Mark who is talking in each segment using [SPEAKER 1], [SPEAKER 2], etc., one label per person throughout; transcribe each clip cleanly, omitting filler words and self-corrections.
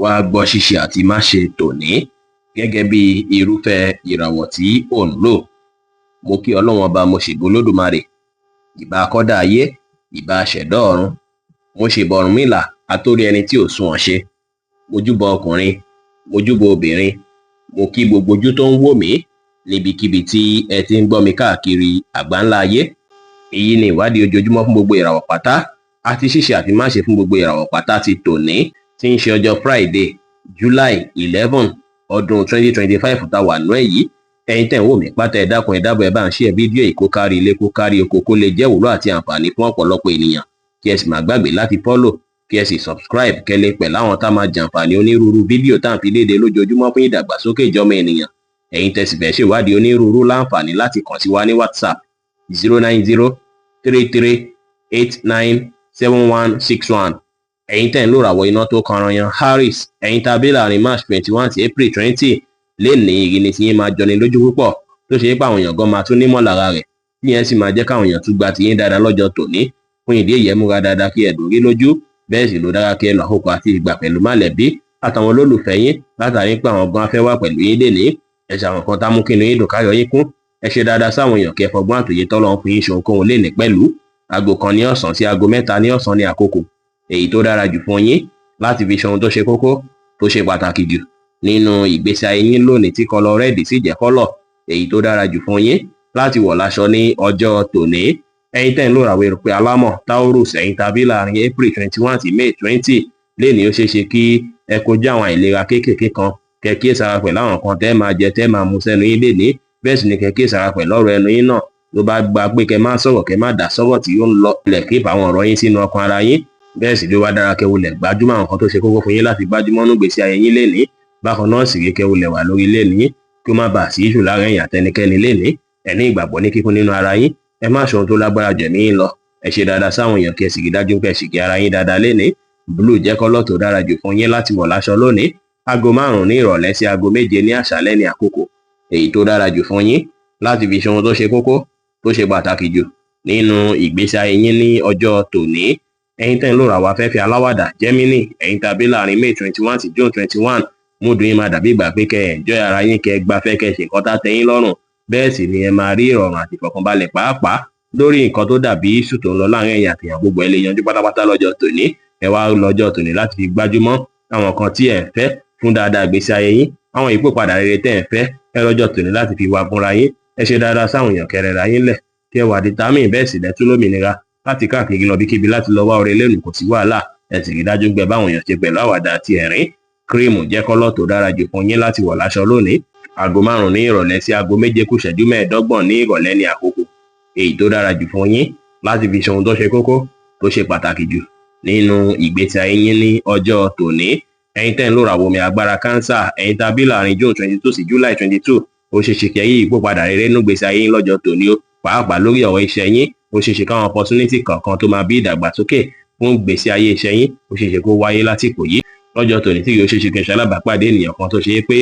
[SPEAKER 1] Wá gbọ́ ṣíṣe àti máṣe tòní gẹ́gẹ́ bí irúfẹ́ ìràwọ̀ tí ò ń lò. Mo kí Ọlọ́run Ọba, mo ṣèbà Olódùmarè, ìbà akọ́dá ayé, ìbà aṣẹ̀dá ọ̀run. Mo ṣèbà Ọ̀rúnmìlà, atórí ẹni tí ò sunwọ̀n ṣe. Mo júbà ọkùnrin, mo júbà obìnrin, mo kí gbogbo ojú tó ń wò mí níbikíbi tí ẹ ti ń gbọ́ mi káàkiri àgbáńlá ayé. Èyí ni ìwádìí ojoojúmọ́ fún gbogbo ìràwọ̀ pátá àti ṣíṣe àti máṣe fún gbogbo ìràwọ̀ pátá ti tòní, tí ń ṣe ọjọ́ Friday, July 11, ọdún 2025 tá wà nú ẹ̀ yìí. Ẹ̀yin tẹ́ ń wò mí pátá, ẹ dákun, ẹ dábọ̀, ẹ bá ń share fídíò yìí kó kárí ilé, kó kárí oko, kó lè jẹ́ ìwúlò àti àǹfààní fún ọ̀pọ̀lọpọ̀ ènìyàn. Kí ẹ sì má gbàgbé láti follow, kí ẹ sì subscribe, kẹ́ lè pẹ̀lú àwọn tá máa jàǹfààní onírúurú fídíò tá à ń fi léde lójoojúmọ́ fún ìdàgbàsókè ìjọmọ ènìyàn. Ẹ̀yin tẹ́ sì fẹ́ ṣèwádìí onírúurú láǹfààní láti kàn sí wa ní WhatsApp 09033897161. Ẹ̀yin tẹ́ ń lò ràwọ̀ iná tó kanranyan Aries, ẹ̀yin tá a bí láàrin March 21 sí April 20, lénìí ìrínisí yín máa jọni lójú púpọ̀, tó ṣe é pé àwọn èèyàn gan máa tún nímọ̀ lára rẹ̀, tí yẹn sì máa jẹ́ káwọn èèyàn tún gba tiyín dáadáa lọ́jọ́ tòní. Fún ìdí èyí, ẹ múra dáadáa kí ẹ dùn rí lójú. Bẹ́ẹ̀ sì ló dára kí ẹ lọ àkókò àti ìgbà pẹ̀lú mọ̀lẹ́bí àtàwọn olólùfẹ́ yín, látàrí pé àwọn gan afẹ́ wà pẹ̀lú yín lénìí. Ẹ ṣe àwọn kan tá mú kí inú yín dùn, káyọ̀ yín kún. Ẹ ṣe dáadáa sáwọn èèyàn, kí ẹ fọgbọ́n àtòyè tọ́lọ́run fún yín ṣe ohunkóhun lénìí pẹ̀lú. Aago 1 ní ọ̀sán sí aago 3 ní ọ̀sán ní àkókò èyí tó dára jù fún yín láti fi ṣe ohun tó ṣe kókó, tó ṣe pàtàkì jù nínú ìgbésí ayé yín lónìí, tí colour red sì jẹ́ colour èyí tó dára jù fún yín láti wọ̀ láṣọ ní ọjọ́ tòní. Ẹ̀yin tẹ́ ń lò ràwọ̀ erùpẹ̀ alámọ̀ Taurus, ẹ̀yin tàbí láàrin April 21 sí May 20, lénìí ó ṣeé ṣe kí ẹ kojú àwọn àìlera kéékèèké kan. Kẹ́ kíyèsára pẹ̀lú àwọn kan tẹ́ máa jẹ, tẹ́ máa mu sẹ́nu yín lénìí. Bẹ́ẹ̀ sì ni kẹ́ kíyèsára pẹ̀lú ọ̀rọ̀ ẹnu yín náà. Ló bá gba pé kẹ́ má sọ̀rọ̀, kẹ́ má dá sọ̀rọ̀ tí ó ń lọ lẹ̀, kí àwọn ọ̀rọ̀ yín sínú ọkàn ara yín. Bẹ́ẹ̀ sì ló wá dára kẹ́ wulẹ̀ gbájúmọ́ àwọn kan tó ṣe kókó fún yín láti gbájúmọ́ nínú ìgbésí ayé yín lénìí. Bákan náà sì rí, kẹ́ wulẹ̀ wà lórí lénìí, kí ó má bàa sí issue láàrin ẹ̀yin àtẹnikẹ́ni lénìí. Ẹ ní ìgbàgbọ́ ní kíkún nínú ara yín. Ẹ má ṣe ohun tó lágbára jù ẹ̀mí yín lọ. Ẹ ṣe dáadáa sáwọn èèyàn, kí ẹ sì rí dájú pé ẹ sì kí ara yín dáadáa lénìí. Blue jẹ́ colour tó dára jù fún yín láti wọ̀ láṣọ lónìí. Aago 5 ní ìrọ̀lẹ́ sí aago 7 ní àṣálẹ́ ní àkókò èyí tó dára jù fún yín láti fi ṣe ohun tó ṣe kókó, tó ṣe pàtàkì jù nínú ìgbésí ayé yín ní ọjọ́ tòní. Ẹ̀yin tẹ́ ń lò ràwọ̀ afẹ́fẹ́ aláwàdà Gemini, ẹ̀yin tàbí láàrin May 21 sí June 21, mood yín máa dàbí ìgbà pé kẹ́ ẹ enjoy ara yín, kẹ́ ẹ gbafẹ́, kẹ́ ẹ ṣe nǹkan tá tẹ́ yín lọ́rùn. Bẹ́ẹ̀ sì ni ẹ máa rí ìrọ̀rùn àti ìfọ̀kànbalẹ̀, pàápàá lórí nǹkan tó dàbí issue tó ń lọ láàrin ẹ̀yin àtèèyàn. Gbogbo ẹ lè yanjú pátápátá lọ́jọ́ tòní. Ẹ wá lọ́jọ́ tòní láti fi gbájúmọ́ àwọn kan tí ẹ ń fẹ́ fún dáadáa ìgbésí ayé yín, àwọn ìpò padà rere tẹ́ ẹ ń fẹ́. Ẹ lọ́jọ́ tòní láti fi wá fúnra yín. Ẹ ṣe dáadáa sáwọn èèyàn, kẹrẹ̀ra yín lẹ̀, kí ẹ wà determined. Bẹ́ẹ̀ sì lẹ́tún lómìnira láti káàkiri lọ bíkíbi láti lọ wá oore lẹ́nu, kò sí wàhálà. Ẹ sì rí dájú pé báwọn èèyàn ṣe pẹ̀lú àwàdà àti ẹ̀rín. Cream jẹ́ colour tó dára jù fún yín láti wọ̀ láṣọ lónìí. Aago 5 ní ìrọ̀lẹ́ sí aago 7 kù ìṣẹ́jú 25 ní ìrọ̀lẹ́ ní àkókò èyí tó dára jù fún yín láti fi ṣe ohun tó ṣe kókó, tó ṣe pàtàkì jù nínú ìgbésí ayé yín ní ọjọ́ tòní. Ẹ̀yin tẹ́ ń lò ràwọ̀ omi agbára Cancer, ẹ̀yin tàbí láàrin June 22 sí July 22, ó ṣeé ṣe kí ẹ yí ipò padà rere nínú ìgbésí ayé yín lọ́jọ́ tòní o, pàápàá lórí ọ̀rọ̀ iṣẹ́ yín. Ó ṣeé ṣe káwọn opportunity kankan tó máa bí ìdàgbàsókè fún ìgbésí ayé iṣẹ́ yín, ó ṣeé ṣe kó wáyé lásìkò yìí lọ́jọ́ tòní, tí yóò ṣeé ṣe kí ẹ ṣe alábàápàdé ènìyàn kan tó ṣe é pé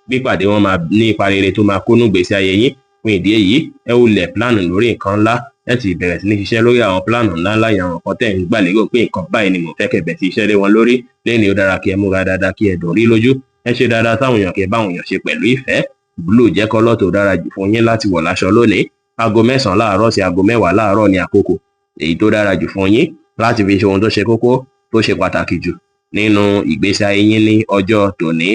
[SPEAKER 1] pípàdé wọn máa ní ipa rere tó máa kó nínú ìgbésí ayé yín. Fún ìdí èyí, ẹ ó lẹ̀ plan lórí nǹkan ńlá, ẹ sì bẹ̀rẹ̀ sí ní ṣiṣẹ́ lórí àwọn plan ńláńlá yẹn, àwọn nǹkan tẹ̀ ń gbà lérò pé nǹkan báyìí ni mò ń fẹ́ kẹ́ bẹ̀ sí iṣẹ́ lé wọn lórí lẹ́ni. Ó dára kí ẹ múra dáadáa, kí ẹ dùn rí lójú. Ẹ ṣe dáadáa sáwọn èèyàn, kí ẹ báwọn èèyàn ṣe pẹ̀lú ìfẹ́. Blue jẹ́ colour tó dára jù fún yín láti wọ̀ láṣọ lónìí. Aago 9 láàárọ̀ sí aago 10 láàárọ̀ ní àkókò èyí tó dára jù fún yín láti fi ṣe ohun tó ṣe kókó, tó ṣe pàtàkì jù nínú ìgbésí ayé yín ní ọjọ́ tòní.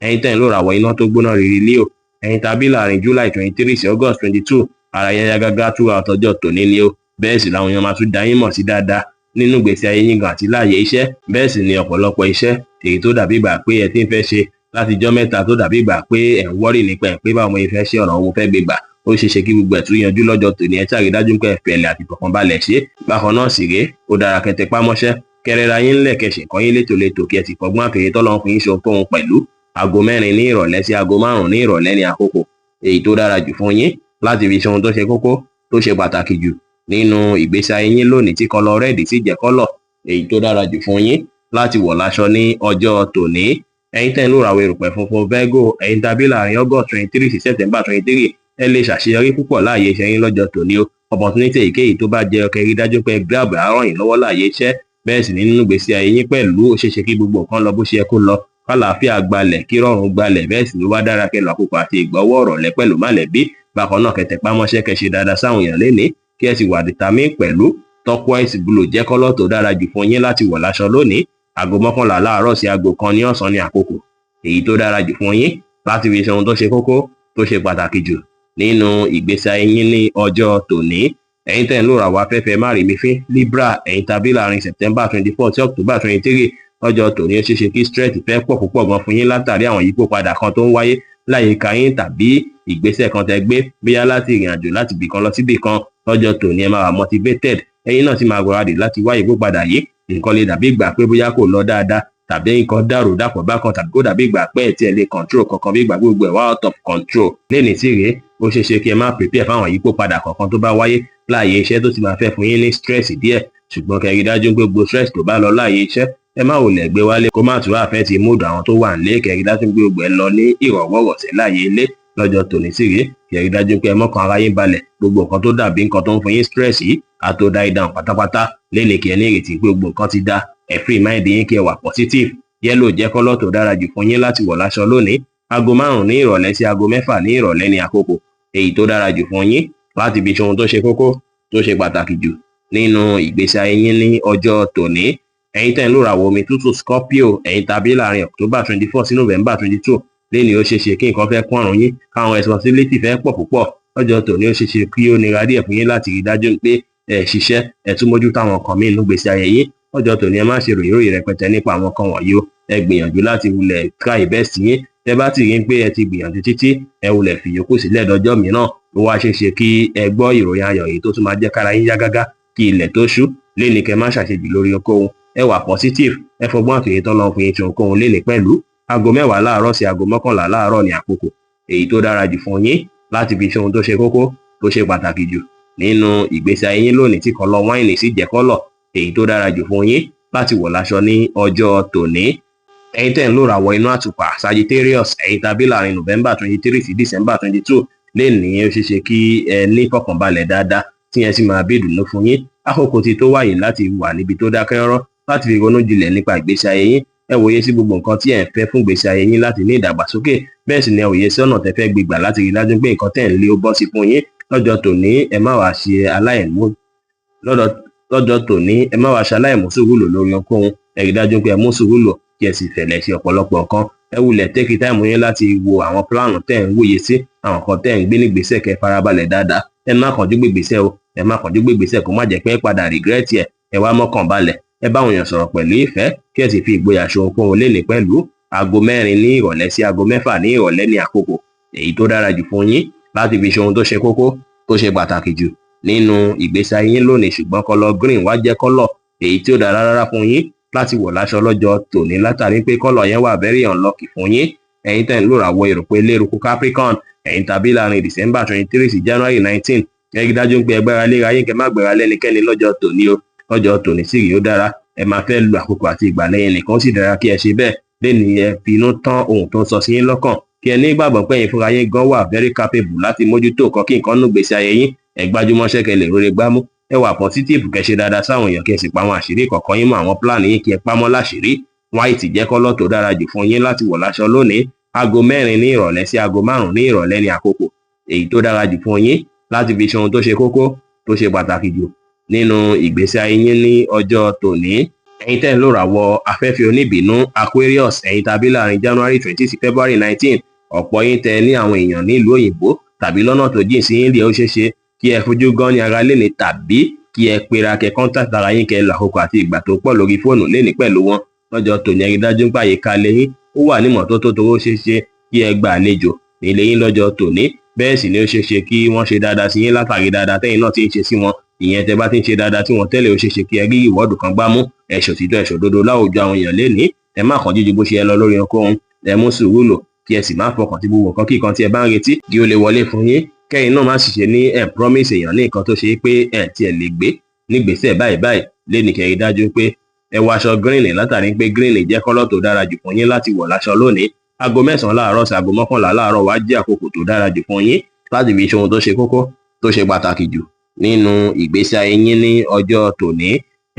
[SPEAKER 1] Ẹ̀yin tẹ́ ń lò ràwọ̀ iná tó gbóná riri Leo, ẹ̀yin tàbí láàrin July 23 sí August 22, ara yẹn yá gágá túra ọtọjọ́ tòní ni ó. Bẹ́ẹ̀ sì làwọn èèyàn máa tún dá yín mọ̀ sí dáadáa nínú ìgbésí ayé yín gan àti láàyè iṣẹ́. Bẹ́ẹ̀ sì ni ọ̀pọ̀lọpọ̀ iṣẹ́ èyí tó dàbí ìgbà pé ẹ ti ń fẹ́ ṣe látijọ́ mẹ́ta, tó dàbí ìgbà pé ẹ̀ ń worry nípa ẹ̀ pé báwo mo fẹ́ ṣe, ọ̀nà òun fẹ́ gbé gbà, ó ṣeé ṣe kí gbogbo ẹ̀ tún yanjú lọ́jọ́ tòní. Ẹ ṣáà rí dájú pé ẹ fẹ̀lẹ̀ àti ìfọ̀kànbalẹ̀ ṣe. Bákan náà sì rèé, ó dára kẹ́ tẹpá mọ́ṣẹ́, kẹrẹra yín ńlẹ̀, kẹ́ ṣe nǹkan yín létòlétò, kí ẹ sì fọgbọ́n àtòyè tọ́lọ́run fún yín ṣe ohunkóhun pẹ̀lú. Aago 4 ní ìrọ̀lẹ́ sí aago 5 ní ìrọ̀lẹ́ ní àkókò èyí tó dára jù fún yín láti fi ṣe ohun tó ṣe kókó, tó ṣe pàtàkì jù nínú ìgbésí ayé yín lónìí, tí colour red sì jẹ́ colour èyí tó dára jù fún yín láti wọ̀ láṣọ ní ọjọ́ tòní. Ẹ̀yin tẹ́ ń lò ràwọ̀ erùpẹ̀ funfun Virgo, ẹ̀yin tàbí láàrin August 23 sí September 23, ẹ lè ṣàṣeyọrí púpọ̀ láàyè iṣẹ́ yín lọ́jọ́ tòní o. Opportunity èyíkéyìí tó bá jẹ́, kẹ́ rí dájú pé grab, á ràn yín lọ́wọ́ láàyè iṣẹ́. Bẹ́ẹ̀ sì ní nínú ìgbésí ayé yín pẹ̀lú, ó ṣeéṣe kí gbogbo nǹkan lọ bó ṣe yẹ kó lọ. Kálàáfíà gbalẹ̀, kí rọrùn gbalẹ̀. Bẹ́ẹ̀ sì ló wá dára kẹ́ lọ àkókò àti ìgbọ́wọ́ ọ̀rọ̀lẹ́ pẹ̀lú mọ̀lẹ́bí. Bákan náà, kẹ́ tẹpá mọ́ṣẹ́, kẹ́ ṣe dáadáa sáwọn èèyàn lénìí, kí ẹ sì wà determined pẹ̀lú. Turquoise blue jẹ́ colour tó dára jù fún yín láti wọ̀ láṣọ lónìí. Aago 11 láàárọ̀ sí aago 1 ní ọ̀sán ní àkókò èyí tó dára jù fún yín láti fi ṣe ohun tó ṣe kókó, tó ṣe pàtàkì jù nínú ìgbésí ayé yín ní ọjọ́ tòní. Ẹ̀yin tẹ́ ń lò ràwọ̀ afẹ́fẹ́ márìmífín, Libra, ẹ̀yin tàbí láàrin September 24 sí October 23, lọ́jọ́ tòní, ó ṣeéṣe kí stress fẹ́ pọ̀ púpọ̀ gan fún yín látàrí àwọn ìyípo padà kan tó ń wáyé láyìíká yín tàbí ìgbésẹ̀ kan tẹ́ gbé, bóyá láti ìrìn àjò láti ibì kan lọ síbì kan. Lọ́jọ́ tòní, ẹ máa wà motivated, ẹ̀yin náà sì máa gbáradì láti wá ìyípo padà yìí. Nǹkan lè dàbí ìgbà pé bóyá kò lọ dáadáa tàbí nǹkan dàrú dàpọ̀ bákan, tàbí kó dàbí ìgbà pé ẹ̀ tí ẹ lè control kankan, bí ìgbà gbogbo ẹ̀ wá out of control. Lẹ́nìí sí rèé, ó ṣeé ṣe kí ẹ má prepare fáwọn ìyípo padà kọ̀ọ̀kan tó bá wáyé láàyè iṣẹ́ tó sì máa fẹ́ fún yín ní stress díẹ̀. Ṣùgbọ́n kẹ́ rí dájú pé gbogbo stress tó bá lọ láàyè iṣẹ́, ẹ má wulẹ̀ gbé wálé, kó má tún affect mood àwọn tó wà nílé. Kẹ́ rí dájú pé gbogbo ẹ lọ ní ìrọ̀wọ́rọ̀sẹ̀ láàyè ilé. Lọ́jọ́ tòní sí rèé, kẹ́ rí dájú pé ẹ mọ́kàn ara yín balẹ̀. Gbogbo nǹkan tó dàbí nǹkan tó ń fún yín stress yìí á tó die down pátápátá lẹ́nìí. Kí ẹ ní ìrètí pé gbogbo nǹkan ti dá. Ẹ free mind yín, kí ẹ wà positive. Yellow jẹ́ colour tó dára jù fún yín láti wọ̀ láṣọ lónìí. Aago 5 ní ìrọ̀lẹ́ sí aago 6 ní ìrọ̀lẹ́ ní àkókò èyí tó dára jù fún yín láti fi ṣe ohun tó ṣe kókó, tó ṣe pàtàkì jù nínú ìgbésí ayé yín ní ọjọ́ tòní. Ẹ̀yin tẹ́ ń lò ràwọ̀ omi tútù, Scorpio, ẹ̀yin tàbí láàrin October 24 sí November 22, lẹ́ni ó ṣeé ṣe kí nǹkan fẹ́ kún àrùn yín, káwọn responsibility fẹ́ pọ̀ púpọ̀. Lọ́jọ́ tòní, ó ṣeé ṣe kí ó nira díẹ̀ fún yín láti rí dájú pé ẹ ṣiṣẹ́, ẹ tún mójútó àwọn nǹkan míì nínú ìgbésí ayé yín. Lọ́jọ́ tòní, ẹ má ṣe ròyìn ròyìn rẹpẹtẹ nípa àwọn nǹkan wọ̀nyí o. Ẹ gbìyànjú láti wulẹ̀ try best yín. Tẹ bá ti rí pé ẹ ti gbìyànjú títí, ẹ wulẹ̀ fìyókù sílẹ̀ dọjọ́ mìíràn. Ó wá ṣeé ṣe kí ẹ gbọ́ ìròyìn ayọ̀ yìí tó tún máa jẹ́ kára yín yá gágá kí ilẹ̀ tó ṣú. Léni, kẹ́ má ṣàṣejù lórí ohunkóhun. Ẹ wà positive, ẹ fọgbọ́n àtòyè tọ́lọ́ fún yín tí ohunkóhun léni pẹ̀lú. Aago 10 láàárọ̀ sí aago 11 láàárọ̀ ní àkókò èyí tó dára jù fún yín láti fi ṣe ohun tó ṣe kókó, tó ṣe pàtàkì jù nínú ìgbésí ayé yín lónìí, tí colour wine sì jẹ́ colour èyí tó dára jù fún yín láti wọ̀ láṣọ ní ọjọ́ tòní. Ẹ̀yin tẹ́ ń lò ràwọ̀ inú àtùpà, Sagittarius, ẹ̀yin tàbí láàrin November 23 sí December 22, lè ní ó ṣeé ṣe kí ẹ ní fọkànbalẹ̀ dáadáa, tí yẹn sì máa bí ìdùnnú fún yín. Àkókò ti tó wáyé láti wà níbi tó dákẹ́ rọ́rọ́ láti fi ronú jinlẹ̀ nípa ìgbésí ayé yín. Ẹ wòye sí gbogbo nǹkan tí ẹ̀ ń fẹ́ fún ìgbésí ayé yín láti ní ìdàgbàsókè. Bẹ́ẹ̀ sì ni ẹ wòye sí ọ̀nà tẹ́ fẹ́ gbégbà láti rí dájú pé nǹkan tẹ́ ń lé ó bọ́ sí fún yín. Lọ́jọ́ tòní, ẹ má wàá ṣe aláìmú lọ́jọ́ tòní, ẹ má wàá ṣe aláìmú sùúrù lò lórí ohunkóhun. Ẹ rí dájú pé ẹ mú sùúrù lò, kí ẹ sì fẹ̀lẹ̀ ṣe ọ̀pọ̀lọpọ̀ nǹkan. Ẹ wulẹ̀ take time yín láti wo àwọn plan tẹ́ ń wòye sí, àwọn nǹkan tẹ́ ń gbé nígbésẹ̀. Kẹ́ farabalẹ̀ dáadáa. Ẹ má kánjú gbégbésẹ̀ o, ẹ má kánjú gbégbésẹ̀, kó má jẹ́ pé ẹ padà regret ẹ̀. Ẹ wá mọ́kàn balẹ̀, ẹ bá àwọn èèyàn sọ̀rọ̀ pẹ̀lú ìfẹ́, kí ẹ sì fi ìgboyà ṣe ohunkóhun lénìí pẹ̀lú. Aago 4 ní ìrọ̀lẹ́ sí aago 6 ní ìrọ̀lẹ́ ní àkókò èyí tó dára jù fún yín láti fi ṣe ohun tó ṣe kókó, tó ṣe pàtàkì jù nínú ìgbésí ayé yín lónìí. Ṣùgbọ́n colour green wá jẹ́ colour èyí tí ó dára rárá fún yín láti wọ̀ láṣọ lọ́jọ́ tòní, látàrí pé colour yẹn wà very unlucky fún yín. Ẹ̀yin tẹ́ ń lò ràwọ̀ èròpé léruku, Capricorn, ẹ̀yin tàbí láàrin December 23 sí January 19, ẹ rí dájú pé ẹ gbára léra yín, kẹ́ má gbára lẹ́nikẹ́ni lọ́jọ́ tòní o. Lọ́jọ́ tòní sì rí, ó dára ẹ máa fẹ́ lu àkókò àti ìgbà lẹ́yìn nìkan, ó sì dára kí ẹ ṣe bẹ́ẹ̀ lẹ́ni. Ẹ finú tán ohun tó ń sọ sí yín lọ́kàn, kí ẹ ní ìgbàgbọ́ pé ẹ̀yin fúnra yín gan wà very capable láti mójútó nǹkan kí nǹkan nù gbèsè ayé yín. Ẹ gbájúmọ́ṣẹ́ kẹ́ lè rere gbámú. Ẹ wà positive, kẹ́ ṣe dáadáa sáwọn èèyàn, kí ẹ sì pa àwọn àṣírí kọ̀ọ̀kan yín mọ́. Àwọn plan yín, kí ẹ pamọ́ láṣìírí. White jẹ́ colour tó dára jù fún yín láti wọ̀ láṣọ lónìí. Aago 4 ní ìrọ̀lẹ́ sí aago 5 ní ìrọ̀lẹ́ ní àkókò èyí tó dára jù fún yín láti fi ṣe ohun tó ṣe kókó, tó ṣe pàtàkì jù nínú ìgbésí ayé yín ní ọjọ́ tòní. Ẹ̀yin tẹ́ ń lò ràwọ̀ afẹ́fẹ́ oníbínú, Aquarius, ẹ̀yin tàbí láàrin January 20 sí February 19, ọ̀pọ̀ yín tẹ ní àwọn èèyàn nílùú òyìnbó tàbí lọ́nà tó jìn sí yín lè, ó ṣeé ṣe kí ẹ fojú gan ní ara léni tàbí kí ẹ pera, kẹ contact ara yín, kẹ lọ àkókò àti ìgbà tó pọ̀ lórí fóònù léni pẹ̀lú wọn. Lọ́jọ́ tòní, ẹ rí dájú pé àyíká lẹ́yìn ó wà ní mọ́tótó, tó ó ṣeé ṣe kí ẹ gba àlejò nílé yín lọ́jọ́ tòní. Bẹ́ẹ̀ sì ni ó ṣeé ṣe kí wọ́n ṣe dáadáa sí yín látàrí dáadáa tẹ́yìn náà ti ń ṣe sí wọn. Ìyẹn tẹ́ bá ti ń ṣe dáadáa tí wọ́n tẹ́lẹ̀, ó ṣeé ṣe kí ẹ rí ìwọ́dù kan gbámú. Ẹ ṣòtítọ́, ẹ ṣòdodo láwùjọ àwọn èèyàn lénìí. Ẹ má kánjú ju bó ṣe yẹ lọ lórí ohunkóhun. Ẹ mú sùúrù lò, kí ẹ sì má fọkàn tí gbogbo nǹkan kíkan tí ẹ bá ń retí kí ó lè wọlé fún yín. Kẹ́yìn náà má sì ṣe ní ẹ promise èèyàn ní nǹkan tó ṣe pé ẹ tiẹ̀ lè gbé nígbésẹ̀ báyìí báyìí lénìí. Kẹ́ rí dájú pé ẹ wọ aṣọ green, látàrí pé green jẹ́ colour tó dára jù fún yín láti wọ̀ láṣọ lónìí. Aago 9 láàárọ̀ sí aago 11 láàárọ̀ wá jẹ́ àkókò tó dára jù fún yín láti fi ṣe ohun tó ṣe kókó, tó ṣe pàtàkì jù nínú ìgbésí ayé yín ní ọjọ́ tòní.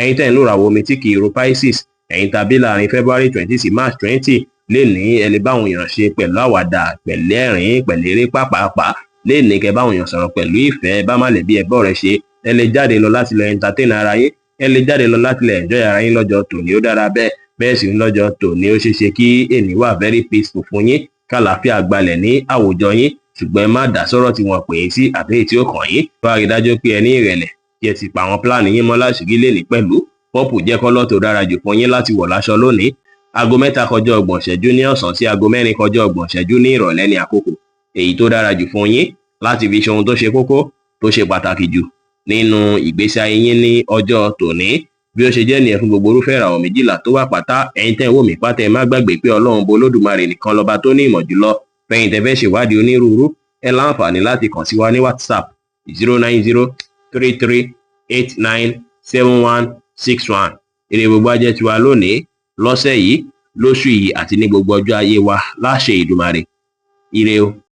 [SPEAKER 1] Ẹ̀yin tẹ́ ń lò ràwọ̀ omi tí kì í ro, Pisces, ẹ̀yin tàbí láàrin February 20 sí March 20, Lénìí, ẹ lè báwọn èèyàn ṣe pẹ̀lú àwàdà, pẹ̀lú ẹ̀rín, pẹ̀lú eré pàápàá. Lénìí, kẹ́ báwọn èèyàn sọ̀rọ̀ pẹ̀lú ìfẹ́, bá mọ̀lẹ́bí, ẹbí, ọ̀rẹ́ ṣe. Ẹ lè jáde lọ láti lọ entertain ara yín, ẹ lè jáde lọ láti lọ enjoy ara yín lọ́jọ́ tòní. Ó dára bẹ́ẹ̀. Bẹ́ẹ̀ sì ní lọ́jọ́ tòní, ó ṣeé ṣe kí èní wà very peaceful fún yín, kàlàáfíà gbalẹ̀ ní àwùjọ yín, ṣùgbọ́n ẹ má dá sọ́rọ̀ tí wọ́n pè é sí àbí èyí tí ó kàn yín. Wá rí dájú pé ẹ ní ìrẹ̀lẹ̀, kí ẹ sì pa àwọn plan yín mọ́ láṣìírí lénìí. Pẹ̀lú purple jẹ́ colour tó dára jù fún yín láti wọ̀ láṣọ lónìí. 3:30 ní ọ̀sán sí 3:30 ní ìrọ̀lẹ́ ní àkókò èyí tó dára jù fún yín láti fi ṣe ohun tó ṣe kókó, tó ṣe pàtàkì jù nínú ìgbésí ayé yín ní ọjọ́ tòní. Bí ó ṣe jẹ́ nìyẹn fún gbogbo irúfẹ́ ìràwọ̀ 12 tó wà pátá. Ẹ̀yin tẹ́ ń wò mí pátá, ẹ má gbàgbé pé Ọlọ́run bo Olódùmarè nìkan lọ́ba tó ní ìmọ̀ jùlọ. Fẹ̀yìn tẹ́ fẹ́ ṣèwádìí onírúurú, ẹ láǹfààní láti kàn sí wa ní WhatsApp, 09033897161. Ire gbogbo á jẹ́ tiwa lónìí, lọ́sẹ̀ yìí, lóṣù yìí àti ní gbogbo ọjọ́ ayé wa láṣẹ Ìdùmarè. Ire o.